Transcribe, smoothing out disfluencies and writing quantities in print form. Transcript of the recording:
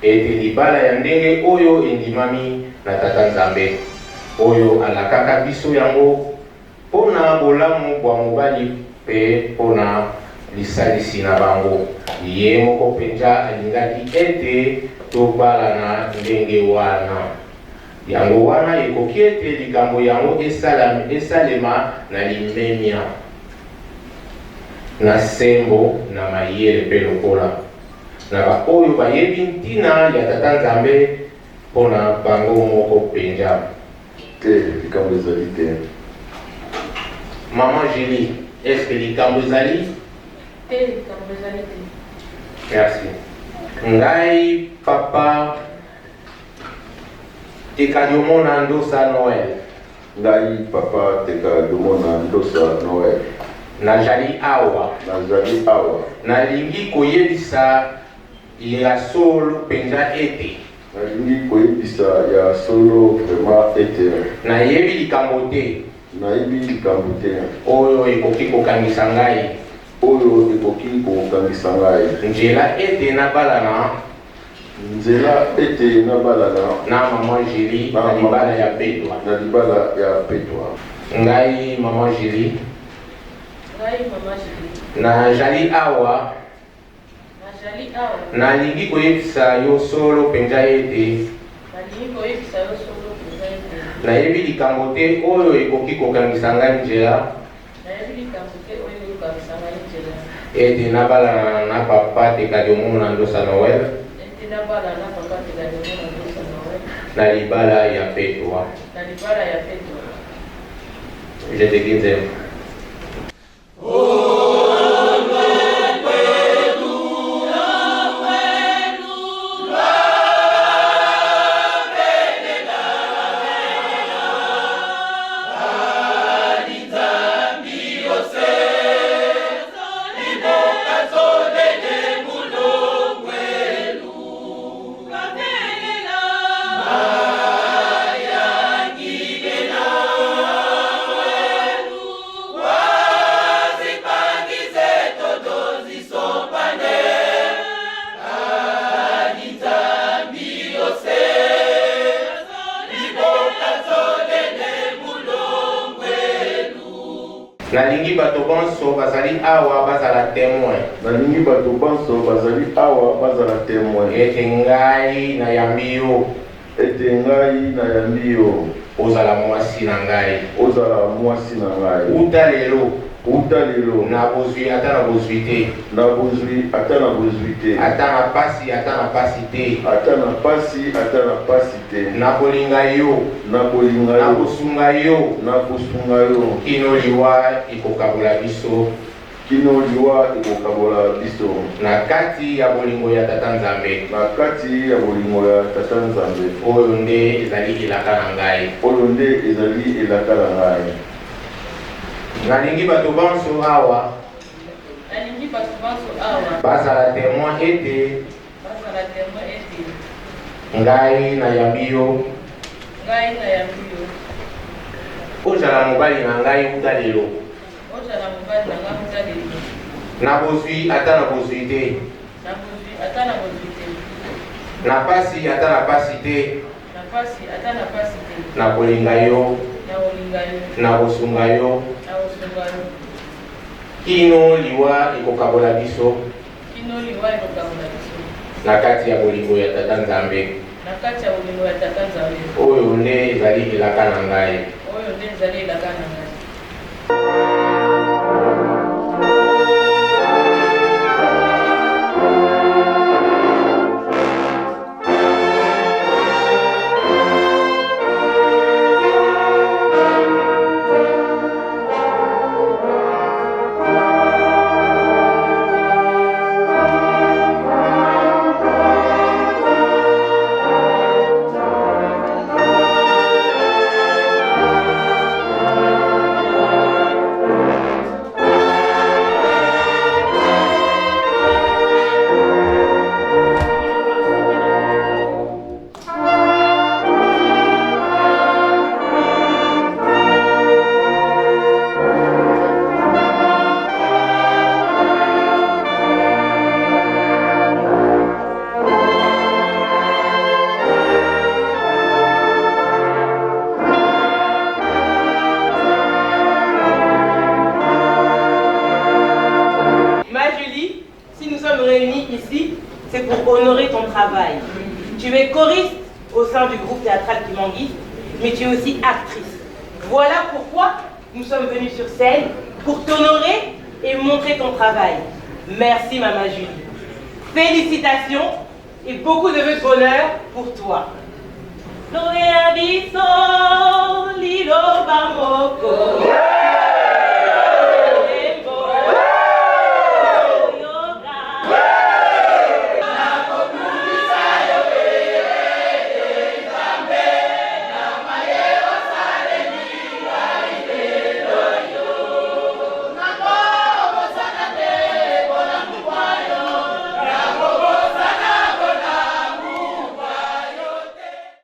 Ete libala ya ndenge oyo endimami na Tata Nzambe, oyo alakaka biso yango mpo na bolamu bwa mobali mpe mpo na lisalisi na bango. Ye moko mpenza alingaki ete tobalana ndenge wana. Yango wana ekoki ete likambo yango esalema na limemia, na sembo, na mayele mpe lokola na baoyo bayebi ntina ya Tata Nzambe mpo na bango moko mpenza. Te, likambo ezali te. Maman Julie, est-ce que likambo ezali? Te, likambo ezali te. Merci. Ngai papa Tekadiomona Ndosa Noël. Ngai papa Tekadiomona Ndosa Noël. Nazali awa. Nazali awa. Nalingi koyebisa ya solo mpenza ete. Nalingi koyebisa ya solo vraiment ete. Nayebi likambo te. Nayebi likambo te. Oyo ekoki kokangisa ngai. Oyo ekoki kokangisa ngai. Nzela ete nabalana. Nzela ete nabalana. Na maman Julie na libala ya petwa. Na libala ya petwa. Ngai maman Julie. Ngai maman Julie. Nazali awa. Nazali awa. Nalingi koyebisa yo solo mpenza ete. Nalingi koyebisa yo solo mpenza ete. Nayebi likambo te oyo ekoki kokangisa ngai nzela. Nayebi likambo te oyo ekoki kokangisa ngai nzela. Ete nabalana na papa Tekadiomona Ndosa Noël. Ete nabalana na papa Tekadiomona Ndosa Noël. Na libala ya petwa. Na libala ya petwa. Je te guide. Nalingi bato banso bazali awa bazala temoin. Nalingi bato banso bazali awa bazala temoin. Ete ngai nayambi yo. Ete ngai nayambi yo. Ozala mwasi na ngai. Ozala mwasi na ngai. Uta lelo. Uta lelo. Na bozwi ata na bozwi te. Na bozwi ata na bozwi te. Ata na pasi ata na pasi te. Ata na pasi ata na pasi te. Nakolinga yo. Nakolinga yo. Nakosunga yo. Nakosunga yo. Kino liwa ekokabola biso. Kino liwa ekokabola biso. Na kati ya bolingo ya Tata Nzambe. Na kati ya bolingo ya Tata Nzambe. Oyo nde ezali elaka na ngai. Oyo nde ezali elaka na ngai. Nalingi bato banso awa. Nalingi bato banso awa. Bazala temoin ete. Bazala temoin ete. Ngai nayambi yo. Ngai nayambi yo. Ozala mobali na ngai uta lelo. Ozala mobali na ngai uta lelo. Na bozwi ata na bozwi te. Na bozwi ata na bozwi te. Na pasi ata na pasi te. Na pasi ata na pasi te. Nakolinga yo. Nakolinga yo. Nakosunga yo. Nakosunga yo. Kino liwa ekokabola biso. Kino liwa ekokabola biso. Na kati ya bolingo ya Tata Nzambe. Na kati ya bolingo ya Tata Nzambe. Oyo nde ezali elaka na ngai. Oyo nde ezali elaka na ngai. ton travail. Tu es choriste au sein du groupe théâtral Kimbanguiste, mais tu es aussi actrice. Voilà pourquoi nous sommes venus sur scène pour t'honorer et montrer ton travail. Merci Maman Julie. Félicitations et beaucoup de vœux de bonheur pour toi. Loya biso liloba moko.